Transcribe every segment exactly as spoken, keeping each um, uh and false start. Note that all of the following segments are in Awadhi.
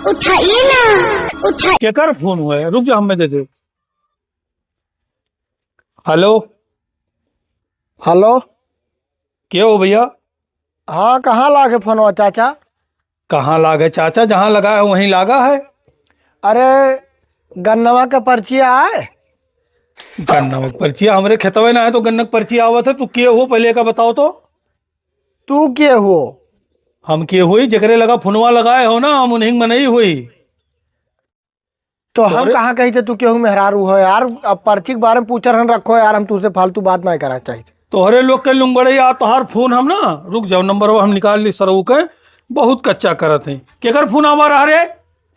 उठाइए ना, उठाइए। केकर फोन हुआ है? रुक जा, हमें दे दे। हेलो। हेलो। के हो भैया? हाँ, कहाँ लागे फोनवा चाचा? कहाँ लागे चाचा, जहाँ लगा है वहीं लागा है। अरे, गन्नवा के पर्ची आए? गन्नवा के पर्ची हमरे खेतवे ना है तो गन्ना के पर्ची आवत है। तू के हो, पहले का बताओ तो। तू के हो? हम के होई, जेकरे लगा फोनवा लगाए हो ना, हम उन्हीं मनई होई। तो हम तोहरे कहाँ कही थे तू केहू मेहरारू हो यार? अब पर्ची के बारे में पूछ रहन रखो यार, हम तुझसे फालतू बात ना करा चाहिए। तोहरे लोग के लुंगड़े यार, तोहार फोन हम ना, रुक जाओ, नंबर हम निकाल ली सरऊ के, बहुत कच्चा करत हैं। केकर फोन आवा रहा रे?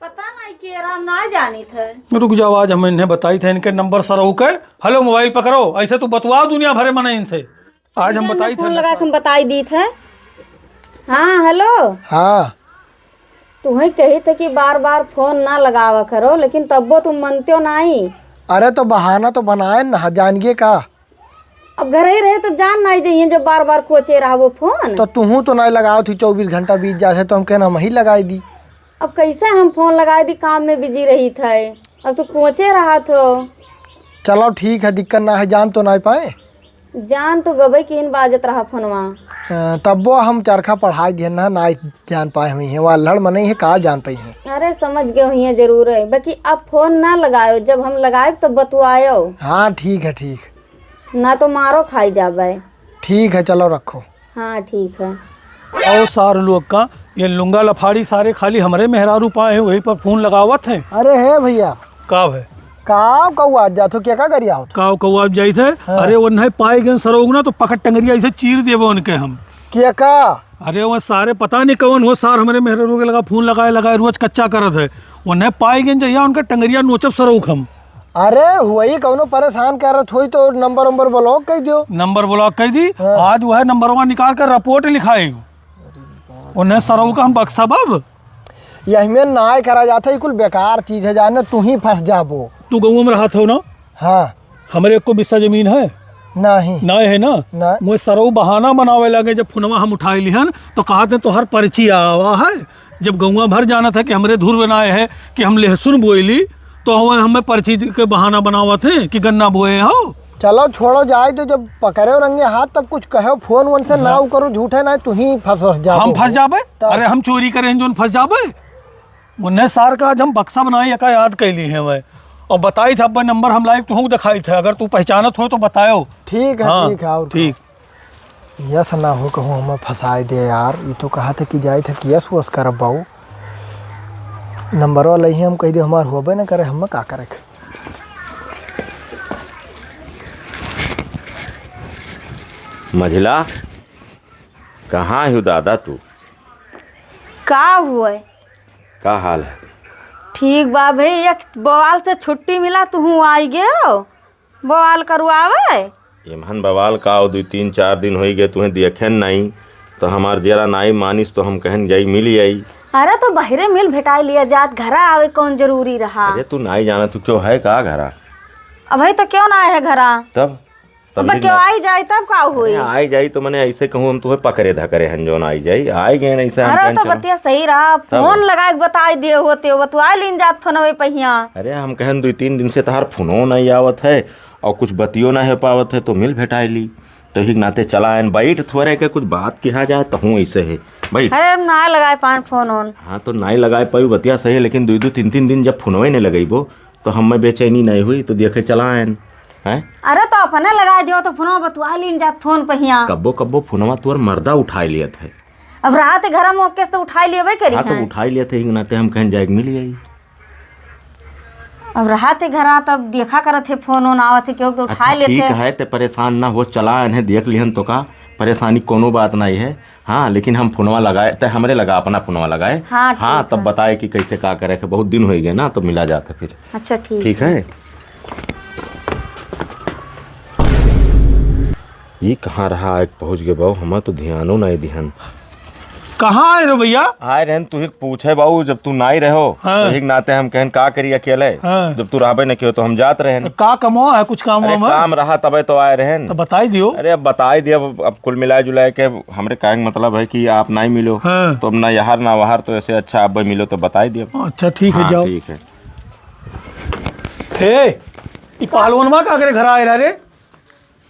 पता नहीं के रहा, हम ना जानी थे। रुक जाओ, आज हम इन्हें बताई थे इनके नंबर सरऊ के। हेलो, मोबाइल पकड़ो, ऐसे तू बतुआओ दुनिया भरे मने इनसे। आज हम जल्दी बताई थे फोन ना लगा के साहब। हम बताई दी थे। हाँ, हेलो। हाँ। तुहई कही थे कि बार बार फोन ना लगावा करो, लेकिन तब्बो तुम मनत्यो नाई। अरे तो बहाना तो बनाए ना, जान गए का? अब घरे रहे तब जान नाई जाइए, जब बार बार कोचे रहबो फोन। तो तुहू तो नाई लगावत ही, चउबीस घंटा बीत जात है, तो हम कहना हम ही लगाई दी। अब कैसे हम फोन लगाई दी, काम में बिजी रही थे, अब तू कोचे रहत हो। चलो ठीक है, दिक्कत ना है, जान तो नाई पाए। जान तो गबई किहिन बाजत रहा फोनवा। हाँ, तब्बो हम चरखा पढ़ाई दिहन ना, ना जान पाए हुई हैं, वो अल्हड़ मनई है, का जान पाई हैं। अरे समझ गए हुई हैं जरूर है, बाकी अब फोन ना लगायो, जब हम लगाए तो बतुआयो। हाँ ठीक है, ठीक। ना तो मारो खाई जाबे। ठीक है, चलो रखो। हाँ ठीक है। और सार लोग का ये लुंगा लफाड़ी सारे खाली हमरे मेहरारू पाए हैं, वही पर फोन लगावत हैं। अरे हे भैया। का है? का कौआ आज जात हो, के का गरियावत? का कौआ आज जाइत है? हाँ। अरे वो नहीं पाए गए सरोग ना तो पकड़ टंगरिया ऐसे चीर देबो उनके हम। के का? अरे वो सारे पता नहीं कौन हो सार हमरे मेहरारू के लगा फोन लगाए लगाए रोज कच्चा करत है। वो नहीं पाए गए जहिया उनका टंगरिया नोचब सरोग हम। अरे, हुई कौनो परेशान करत होई तो नंबर वंबर ब्लॉक कर दियो। नंबर ब्लॉक कर दी। हाँ। आज वह नंबरवा निकाल कर रिपोर्ट लिखाई। उन्हें सरऊ का हम बक्सा बब। यही में नाय करा जाता, ये कुल बेकार चीज है, जाने तू ही फंस जाबो। तू गौवा में रहत हो ना? हाँ। हमरे एको बिस्सा जमीन है? नहीं। नाय है ना? ना। मोए सरऊ बहाना बनावे लगे, जब फोनवा हम उठाई लिहन, तो कहत हैं, "तोहर पर्ची आवा है।" जब गौवा भर जानत है कि हमरे धुर बनाए है कि हम लहसुन बोइली, तो हमें, हमें पर्ची के बहाना बनावत हैं कि गन्ना बोए हो। चलो छोड़ो, जाए दो, जब पकड़े रंगे हाथ तब कुछ कहो, फोन वोन से ना हाँ। करो, झूठे ना, तू ही फंस, फंस जाबो। हम फंस जाबे? तब अरे हम चोरी करें जोन फंस जाबे? उन्हें सार का आज हम बक्सा बनाए, एका याद कैली है मैं। और बताई था, अब नंबर हम लाइव तुहूँ दिखाई था, अगर तू पहचानत हो तो बतायो। ठीक है, हाँ, ठीक है, और ठीक। यस ना हो कहूँ हमें फंसाए दे यार, ई तो कहा था कि जाए था कि यस वस करब बाऊ। नंबरवा लई ही हम कह दे हमार होबे न करे, हमें का करे के? मझिला, कहाँ हो दादा तू? का हुए? का हाल है? ठीक बा भाई, एक बवाल से छुट्टी मिला, तुहूँ आई गयो। बवाल करुआवे? एमहन बवाल का हो, दुई तीन चार दिन होई गए तुहें देखेन नाई, तो हमार जेरा नाई मानिस तो हम कहन जाई मिल आई। अरे तो बहरे मिल भेटाई लिया जात, घरा आवे कौन जरूरी रहा? अरे तू नाई जाना, तू क्यों है का घरा? अबे तो क्यों ना है घरा? तब? तब तब क्यों ना आई जाई तब का होई? अरे आई जाई तो मने ऐसे कहूँ हम तुहें पकड़े धकरे हन जौन आई जाई, आई गए नहीं से हम अरे कहन तो चलो। बतिया सही रहा, तब? फोन लगा के बताई दिए होते हो, बतुआ लीन जात फोनवे पहिया। अरे हम कहन दुई तीन दिन से तहार फोनो नहीं आवत है, और कुछ बतियो ना हो पावत है, तो मिल भेटाए ली। तो ही नाते चला आयन, बैठ थोड़े के कुछ बात किहा जाए, तहूँ ऐसे है। बैठ। अरे, हम ना लगाए पान फोन ओन। हाँ, तो नाई लगाए पाई, बतिया सही है, लेकिन दो दो तीन तीन दिन जब फोनवे नहीं लगेबो, तो हमें बेचैनी नहीं हुई, तो देखे चला आयन। हैं? अरे, तो अपने लगा दियो, तो फोनवा बतुआ लीन जात फोन पहिया। कब्बो कब्बो फोनवा तोर मर्दा उठाए लियत है। अब रात घर में ओके से तो उठाए लियबे करी हाँ, तो हैं। उठाए लियत है, ही नाते हम कहें जाए मिल जाई। अब रहत है घरा, तब देखा करत है, फोन ओन आवत है, केहू तो उठा अच्छा, लेत ठीक है। है, ते परेशान ना हो, चला इन्हें देख लिहन तो का, परेशानी कोनो बात नहीं है। हाँ, लेकिन हम फोनवा लगाए, ते हमरे लगा अपना फोनवा लगाए। हाँ, हाँ, ठीक तब है। बताए कि कैसे का करे के, बहुत दिन हो गए ना, तो मिला जाता फिर। अच्छा, ठीक ठीक है। है। ये कहाँ रहा, एक पहुँच गए बाबू, हमें तो ध्यानो नहीं दिहन। कहाँ आए रहो भैया? आए रहन, तू ही पूछे बाबू, जब तू नाई रहो, हाँ। तो एक नाते हम कहन का करी अकेले, हाँ। जब तू रहबे न कियो तो हम जात रहन। तो का कमवा है, कुछ काम अरे वाम है? काम रहा तबे तो आए रहन। तो बताई दियो। अरे अब बताई दियो, अब, अब कुल मिलाए जुलाए के हमरे कहे के मतलब है कि आप नाई मिलो, हाँ। तो अब ना यार ना वहार, तो ऐसे अच्छा आप मिलो तो बताई दियो। अच्छा ठीक है, हाँ, जाओ। ठीक है। हे, ई पहलवानवा का करे घर आए रहा रे?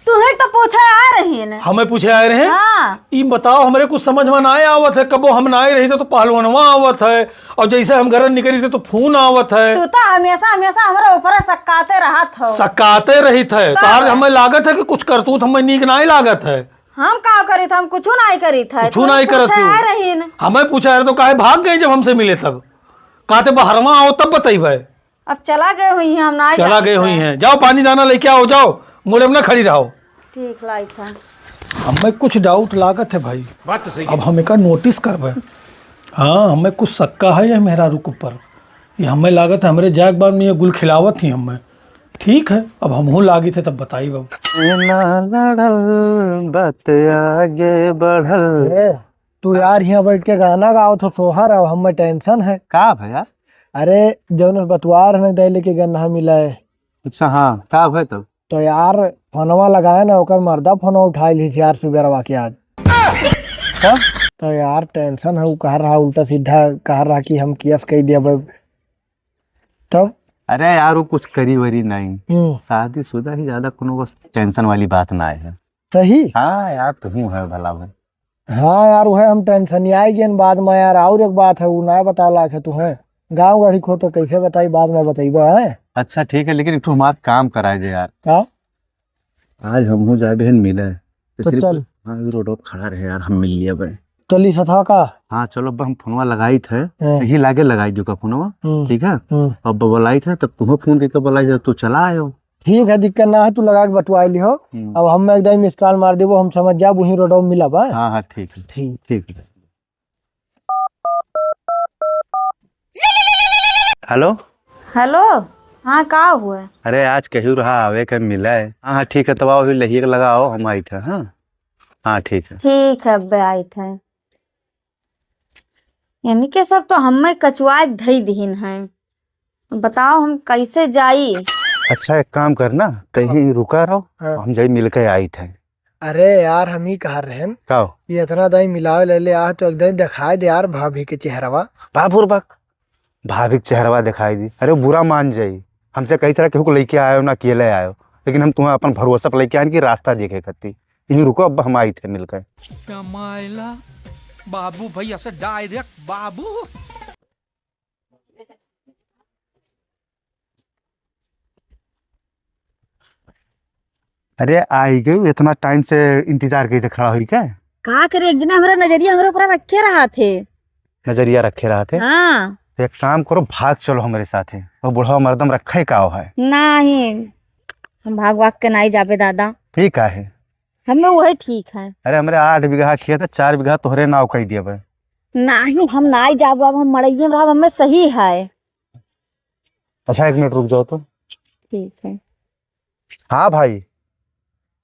तुहे तो पूछे आए रही ने। हमें पूछे आए रहे? हाँ। ई बताओ, हमरे कुछ समझ में ना आवत है, कबो हम ना आए रही थे तो पहलवानवा आवत है, और जैसे हम घर निकली थे तो फोन आवत है। तू तो हमेशा, हमेशा हमरे ऊपर सक्काते रहत हो। सक्काते रही थे। तब? तोहार हमें लागत है कि कुछ करतूत हमें नीक नाई लागत है। हम का करी थे? हम कुछ नाई करी थे। कुछ नाई करत पूछे हो। आए रही ने। हमें पूछे आए रहे तो काहे भाग गए जब हमसे मिले तब? कहते बहरवा आओ तब बतइबे। अब चला गए हुई हैं, हम ना चला जाते गए हुई हैं। हैं। जाओ पानी दाना लेके आओ, जाओ, मुड़े में ना खड़ी रहो। ठीक लाई था। हमें कुछ डाउट लागत है भाई। बात तो सही अब है। हम एका नोटिस करबे। हाँ, हमें कुछ शक्का है ये मेहरारू के ऊपर। ये हमें लागत है हमरे जाए के बाद में ये गुल खिलावत ही हमें। ठीक है, अब हमहू लागित है तब बताई बाबू। ना लड़ल, बात आगे बढ़ल। ए, तू यार हियाँ बैठ के गाना गावत हो, सोहर हो, हमें टेंशन है। का भैया? अरे, जौन बतवार है ना, दे लेके गन्ना मिला है। अच्छा, हाँ, का भय तब? तो यार, फोनवा लगाए ना, ओकर मर्दा फोनवा उठाए ली यार, सुबेरवा के आज। तब? तो यार, टेंशन है, उ कह रहा, उल्टा सीधा कह रहा कि हम केस कई दिया भाई। तब? अरे यार, वो कुछ करी वरी नहीं। हम्म। शादीशुदा ही ज्यादा कोनो बस टेंशन वाली बात ना है। सही? हाँ यार, तू है भला भाई। हाँ यार, उहे हम टेंशन आए गए बाद में यार। और एक बात है, वो ना बताओ लायक है तू है। गाँव गढ़ी खो तो कैसे बताई, बाद में बताइबा है। अच्छा ठीक है, लेकिन एक ठो हमार काम कराए दे यार। का? आज हमहू जाए बहन मिले। तो सिर्फ चल। हाँ, ये रोड पर खड़ा रहे यार, हम मिल लिया बे। चली सथवा का? हाँ, चलो, अब हम फोनवा लगाई थे। हाँ। यही लागे लगाई दियो का फोनवा, हम्म। ठीक है? हम्म। अब बुलाई थे, तब तुम्हें फोन करके बुलाई थे, तू चला आयो। ठीक है, दिक्कत ना है, तू लगा के बतवाई लिहो। हम्म। अब हम एक दाई मिस कॉल मार देबो, हम समझ जाब, वहीं रोड में मिलब, हाँ? हाँ, हाँ, ठीक है। ठीक। ठीक है। हेलो। हेलो, हाँ, का हुआ? अरे, आज केहू रहा आवे के मिले। हाँ, हाँ, ठीक है, तब आओ, अभी लहिए के लगाओ, हम आई थे, हाँ? हाँ, ठीक है। ठीक है, अबे आई थे। इनके सब तो हमें कचुआ के धई दिहिन है। बताओ, हम कैसे जाई? अच्छा, एक काम करना, कहीं रुका रहो, हाँ। हम जाई मिल के आई थे। अरे यार, हम ही कहा रहन का हो? ये इतना दाई मिलावे ले ले आ, तो एक दाई दिखाए दे यार भाभी के चेहरवा। बाबुर बक, भाभी के चेहरवा दिखाई दी। अरे, बुरा मान जाई, हमसे कई सारा केहू को लेके आयो ना, अकेले आयो, लेकिन हम तुम्हें अपन भरोसा पर लेके आए कि रास्ता देखे खातिर। यहीं रुको, अब हम आई थे मिलकर। मायला बाबू भैया से डायरेक्ट बाबू। अरे, आई गई, इतना टाइम से इंतजार करी थे खड़ा हुई क्या? का करे, एक जना हमरा नजरिया हमरे ऊपर रखे रहा थे। नजरिया रखे रहा थे? हाँ। तो एक काम करो, भाग चलो हमरे साथे। वो बुढ़वा मर्दम रखे का है? नहीं, हम भाग वाग के नहीं जाबे दादा। ठीक है। हमें वही ठीक है। अरे, हमरे आठ बीघा खेत है, चार बीघा तोहरे नाव कई दिया भाई। नहीं, हम नाई जाबो, अब हम मड़इये में रहब, हमें सही है। अच्छा, एक मिनट रुक जाओ तो। ठीक है। हाँ भाई।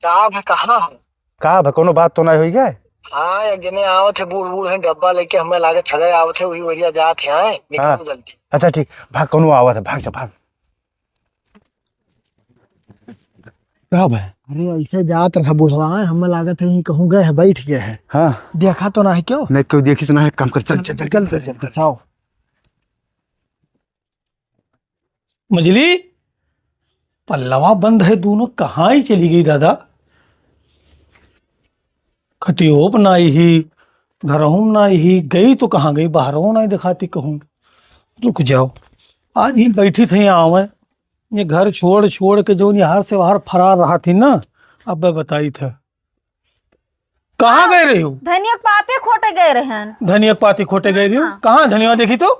का भाई, कहाँ है? का भाई, कोनो बात तो नहीं होई गए? हाँ, एक जने आवत है, बूढ़ बूढ़ है, डब्बा लेके, हमें लागे थके आवत है, वही वरिया जात है, आए, निकल हाँ। जल्दी। अच्छा ठीक, भाग, कोनो आवत है, भाग जा, भाग। का भाई? अरे, ऐसे जात रहा बुढ़वा, हमें लागत है, यहीं कहूँ गए है, बैठ गए है। हाँ। देखा तो ना है क्यों? नहीं, क्यों देखी से ना है, काम कर, चल, चल, चल, चल, चल, चल, चल, चल। आओ। मझली, पल्लवा बंद है दोनों, कहाँ ही चली गई दादा? खटियो पर नाई ही, घरहूँ में नाई ही, गई तो कहाँ गई, बाहरों नाई दिखाती कहूँ। रुक जाओ, आज ही बैठी थी यहाँ आवे, ये घर छोड़, छोड़ के जो यहाँ से बाहर फरार रहा थी ना, अब मैं बताई था। कहाँ गए रही हो? धनिया के पाती खोटे गए रहन। धनिया के पाती खोटे गए रही हो? हाँ। कहाँ धनिया देखी तो?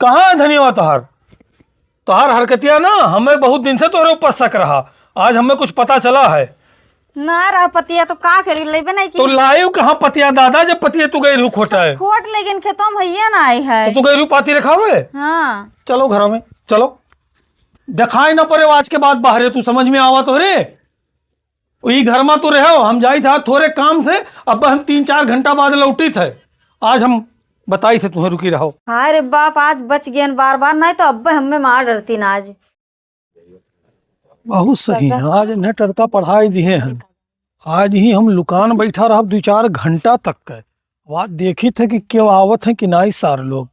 कहाँ है धनिया तोहार? तोहार हरकतिया ना, हमें बहुत दिन से तोहरे ऊपर शक रहा, आज हमें कुछ पता चला है। ना रहा पतिया तो का करी, लेबे नहीं की। तो लाइव कहाँ पतिया दादा, जब पतिया तू गई रहू खोटा है? खोट लेकिन खेतों में भैया ना आए है। तो तू गई रहू पाती रखावे? हाँ। चलो घर में, चलो। दिखाई ना पड़े आज के बाद बाहरे, तू समझ में आवा तो रे। ई घर मा तो रहो, हम जाइत है थोरे काम से, अब हम तीन चार घंटा बाद लौटित है। आज हम बताइत है तुहें, रुकी रहो। हाय रे बाप, आज बच गेन बार बार, नाहीं तो अब्बे हमें मार डरतीन आज। बहुत सही है, आज इन्हें टरका पढ़ाई दिहे हैं। आज ही हम लुकान बैठा रहब दुइ चार घंटा तक के। अब आज देखित है कि केव आवत है कि नाहीं सार लोग।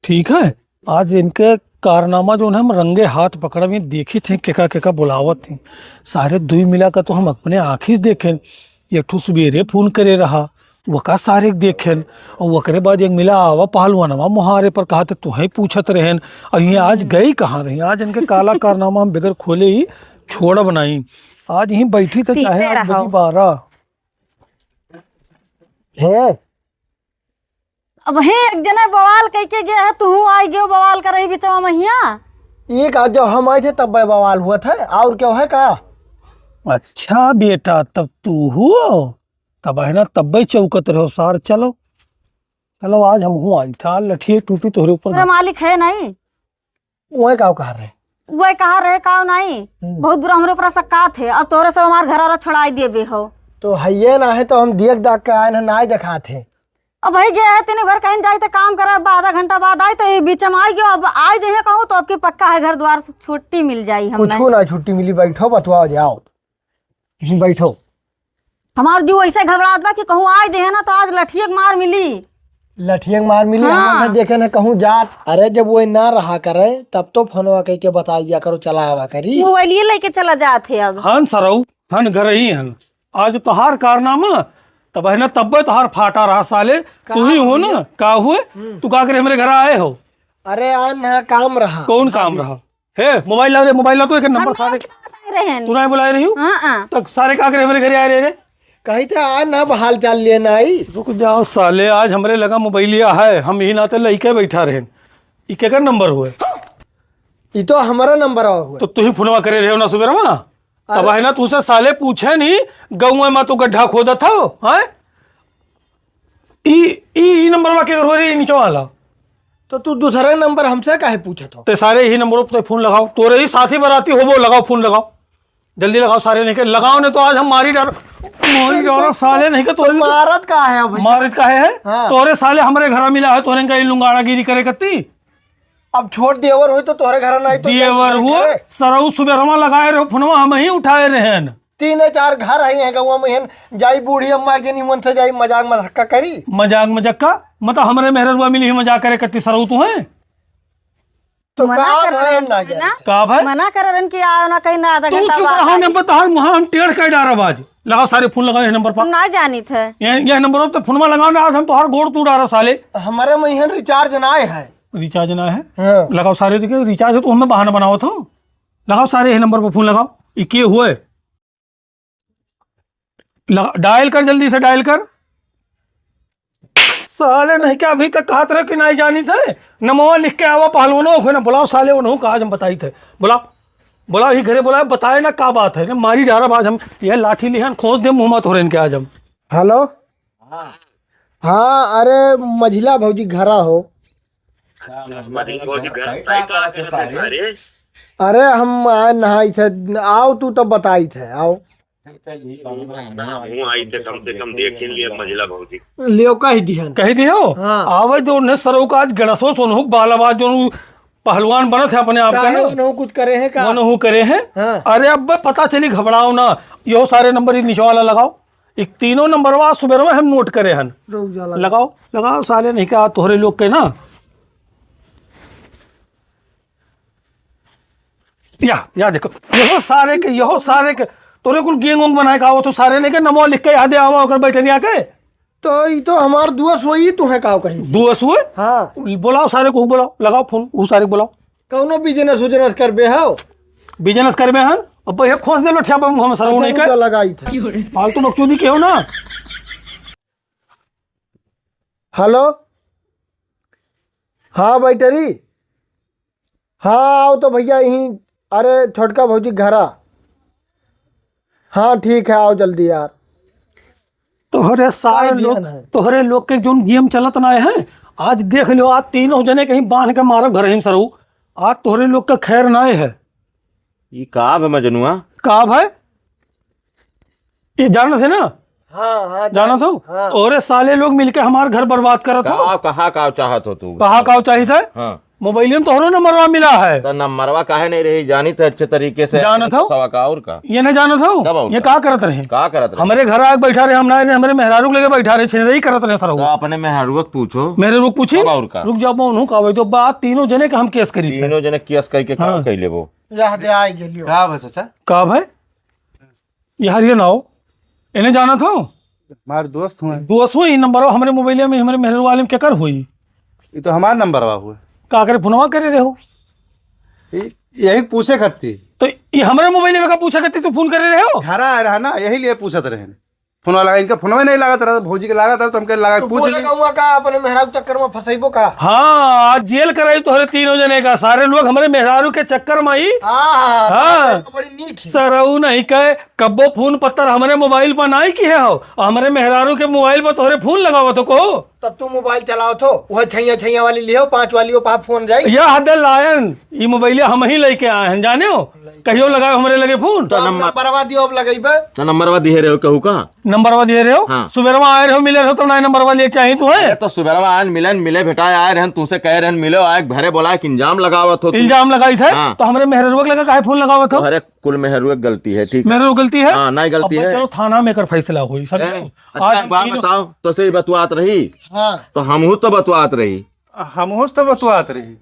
ठीक है, आज इनके कारनामा जौन है हम रंगे हाथ पकड़ब, ये देखित है केका केका बुलावत हैं। सारे दुइ मिला का तो हम अपने आँखी से देखेन। एक ठो सुबेरे फोन करे रहा, वका सारे के देखेन, और वकरे बाद एक मिला आवा पहलवानवा मुहारे पर कहा थे तुहें पूछत रहेन, और ये आज गई कहाँ रही? आज इनके काला कारनामा हम बगैर खोले ही छोड़ब नाहीं। आज यहीं बैठी तो चाहे पीते आज रहो। बजी बारह। है। अब हे एक जने बवाल कह के गया है, तू आई गयो बवाल करे बिचवा महिया। ये का, जब हम आए थे तब बवाल हुआ था, और क्या है का? अच्छा बेटा, तब तू हुओ, तब है ना, तब चौकत रहो सार। चलो, चलो, आज हम हुआ था, लठिए टूटी तोहरे ऊपर। पूरा मालिक है नहीं। वह काव कहा रहे? वह कहा रहे, काव नाई? हम्म। बहुत बुरा हमरे ऊपर शक्का थे। अब तोरे सब हमार घर वाला छोड़ाई देबे हो। तो हइये ना है, तो हम देख दाख के आए ना, नाई देखात है। अब वही गए है, तीन भर कहीं जाई तो काम करे, अब आधा घंटा बाद आई, तो ये बीच में आई गयो। अब आई जइहे कहूँ, तो आपके पक्का है घर द्वार से छुट्टी मिल जाई हमने। कुछ ना छुट्टी मिली, बैठो, बतवाओ जाओ। हम्म, बैठो। हमार जीव ऐसे घबरात बा कि कहूँ आज देहे ना तो आज लठिए के मार मिली। लठिए के मार मिली, हाँ। हम ना देखे ना कहूँ जात। अरे जब वो ना रहा करे तब तो फोनवा कह के बताई दिया करो, चला आवा करी। मोबाइलिए लेके चला जात है अब। हन सरऊ, हन घर ही हन। आज तोहार कारनामा, तब है ना तब्बे तोहार फाटा रहा साले। का तू ही हो ना, हुआ? का हुए? हम्म। तू का करे हमरे घर आए हो? अरे आ ना काम रहा। कौन काम रहा? हे, मोबाइल ला रे, मोबाइल ला तो, एक नंबर हम सारे। नहीं बुलाए रहे हैं। तू नहीं बुलाए रही हो? हाँ, हाँ। तो सारे का करे हमरे घरे आए रहे रे? कही थे, आ ना, अब हाल चाल लिए ना आई। रुक जाओ साले, आज हमरे लगा मोबाइलिया है, हम यही नाते लइके बैठा रहे। ई केकर नंबर हुए? ई तो हमारा नंबर हुए। तो तू ही फोनवा करे रहे हो ना सुबेरवा? तब अरे। है ना, तुझसे साले पूछे नहीं, गौवा में तो गड्ढा खोदत हो, हैं? ई, ई, ई नंबरवा के हो रे, ई नीचे वाला। तो तू दूसरा नंबर हमसे काहे पूछत हो? ते सारे यही नंबर पे फोन लगाओ, तोरे ही साथी बराती होबो, लगाओ फोन लगाओ, जल्दी लगाओ सारे नहीं के, लगाओ नहीं तो आज हम मारी डाल, मारी डाल साले नहीं के तोरे। मारत का है भाई? मारत का है, है? हाँ। तोरे साले हमरे घरा मिला है, तोरे का ई लुंगाड़ागिरी करे कत्ती। अब छोट देवर होई तो तोहरे घर ना आई तो देवर जाई हुआ, करे। सरऊ सुबेरवा लगाए रहो फोनवा, हम ही उठाए रहन। तीन चार घर आई हैं गौवा में हन, जाई बूढ़ी अम्मा के निमन से जाई मजाक मजाक का करी। मजाक मजाक का? मतलब हमरे मेहररुआ मिली ही मजाक करे कत्ती सरऊ तू है? तो मना का कर भाई रहे हम ना हैं जाए? ना? का भाई? मना कर रहे हैं कि आओ ना कहीं ना आधा तू घंटा चुप बाद रहो, आई। ने बता हर मुहा हम टेढ़ कर डारब आज। लगाओ सारे फोन लगाओ ये नंबर पर। हम ना जानित है। ये, ये नंबर पर तो फोनवा लगाओ ना, आज हम तोहार गोड़ तू डारब साले। हमारे में हन रिचार्ज ना आए है। रिचार्ज ना है? हाँ। लगाओ सारे, देखिए रिचार्ज है तो हमें बहाना बनावत हो। लगाओ सारे, यही नंबर पर फोन लगाओ। ई के हुए? लगा, डायल कर, जल्दी से डायल कर। साले नहीं क्या अभी तक कहत रहे कि नहीं जानित है? नमवा लिख के आवा पहलवानो को ना बुलाओ साले, उन्हों का आज हम बताई थे। बुलाओ, बुलाओ ही घरे बुलाओ, बताए ना का बात है ना, मारी डारब आज हम। ये लाठी लिहन खोस दे मुँह मा तोहरे इनके आज हम। हेलो। हाँ। हाँ, अरे मझिला भौजी घरा हो? मझिला भौजी घर का करत है रे? अरे हम आए नहाई थे, आओ तू तब बताई थे, आओ। हूँ आई थे, कम से कम देख ही लिए मझिला भौजी। लियो कह दिहन। कह दियो? हाँ। आवे जो उन्हें सरऊ का आज गड़सो सोनहु बालाबाद जो पहलवान बनत है अपने आप का काहे है। उन्हों कुछ करे हैं का? उन्हों करे हैं। हाँ। अरे अब पता चली, घबराओ ना, यो सारे नंबर ही नीचे वाला लगाओ। एक तीनों नंबरवा सुबेरवा हम नोट करे हन। रुक जा, लगा। लगाओ, लगाओ साले, नहीं क्या तोहरे लोग के ना। या, या देखो, यहो सारे के, यहो सारे के, तोरे कुल गैंग वैंग बनाए का हो, तो सारे नहीं के नमो लिख के यादे आवा ओकर बैठनिया के। तो ई तो हमार दुआ सोई, तू है का कहीं? दुआ सोए? हाँ। बुलाओ सारे को, बुलाओ, लगाओ फोन, वो सारे को बुलाओ। कौनो बिजनेस उजनेस करबे हो? बिजनेस करबे हन? अब ये खोस दे लो ठ्यापा मुँह में सरऊ नहीं अच्छा, के। रुका, लगाई थे। फालतू बकचोदी के हो ना। हेलो, हाँ बैटरी, हाँ आओ तो भैया यहीं, अरे छोटका भौजी घरा। हाँ ठीक है, आओ जल्दी यार। तोहरे सारे काहे लोग, दिहन है? तोहरे लोग के जोन गेम चलत ना है, आज देख लो, आज तीनों जने कहीं बांध के मारब घर ही सरऊ। आज तोहरे लोग का खैर ना है। ई का भे मजनुआ? का भे? ये जानत है ना? हाँ, हाँ, जानत हो? हाँ। ओरे साले लोग मिलके हमार घर बर्बाद करत हो। का, कहा का चाहत हो तू? कहा का चाहित है? हाँ। मोबाइल में तोहरो नंबरवा मिला है। तो नंबरवा काहे नहीं रही? जानित है अच्छे तरीके से। जानत हो? सवा का और का? ये नहीं जानत हो? तब और ये का? का करत रहे? का करत रहे? हमरे घर आके बैठा रहे, हम ना रहे, हमरे मेहरारू के लगे बैठा रहे, छिनरई करत रहे सरऊ। तो अपने मेहरारू के पूछो। मेहरारू के पूछी? तब और का? रुक जाओ, मैं उन्हों का आवे तो बात तीनों जने का हम केस करी थे। तीनों जने केस करके का हाँ। कर लेबो? यह दे आए गेलियो। का बा चाचा? का भाई? यार ये ना हो, इन्हें जानत हो? हमार दोस्त हुए। दोस्त हुए, ई नंबरवा हमरे मोबाइल में, हमरे मेहरारू वाले में केकर हुई? ये तो हमार नंबरवा हुए। का करे, फोनवा करे रहे हो? ये, यही पूछे खातिर। तो ये हमरे मोबाइल में का पूछे खातिर तू फोन करे रहे हो? घर आए रहा ना, यही लिए पूछत रहे। फोनवा लगा, इनका फोनवा नहीं लागत रहा, भौजी के लागत रहा, तो हमके लगा तो पूछ बोले ली। कहूँगा का अपने मेहरारू चक्कर में फंसैबो का? हाँ, आज जेल कराई तोहरे तीनों जने का, सारे लोग हमरे मेहरारू के चक्कर में ही। हाँ, हाँ, हाँ। तो बड़ी नीक है। सरऊ नहीं कहे, कब्बो फोन पत्तर हमरे मोबाइल पर नाई किहे हो, हमरे मेहरारू के मोबाइल पर तोहरे फोन लगावत हो को। तब तू मोबाइल चलावत हो, वह छैया छैया वाली लिहो, पाँच वाली, वो पाप फोन जाई। यह हद लायन, ई मोबाइलिया हम ही लेके आए हैं, जाने हो? कहियो लगाओ हमरे लगे फोन। तो तो हम नंबर नंबरवा दियो, अब लगइबे। तो नंबरवा दिहे रहे हो कहू का? नंबरवा दिहे रहे हो? हाँ। सुबेरवा आए रहे हो, मिले रहे हो, तब ना नंबरवा लिए चाहिए तू है। अरे तो सुबेरवा आन मिलन, मिले भेटाए आए रहन, तुमसे कहे रहन मिलो, आए घरे बोलाए कि इल्जाम लगावत हो तुम। इल्जाम लगाई थे, हाँ। तो हमरे मेहररुआ के लगे काहे फोन लगावत हो? अरे कुल मेहरुआ के गलती है, ठीक है? मेहररुआ गलती है? हाँ, नहीं गलती अब है। चलो थाना में एकर फैसला होई, समझो? ए, अच्छा, आज एक बात तीनों बताओ, तो सही बतुआत रही? हाँ। तो हमहू तो बतुआत रही। हमहू तो बतुआत रही।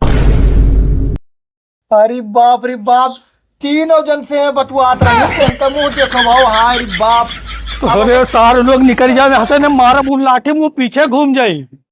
अरे बाप रे बाप, तीनों जन से है बतुआत रही, इनका मुंह देखो भाव, हाय रे बाप। तो अरे सारे लोग निकल जावे, हंसे ने मारब, उ लाठी मुंह पीछे घूम जाई।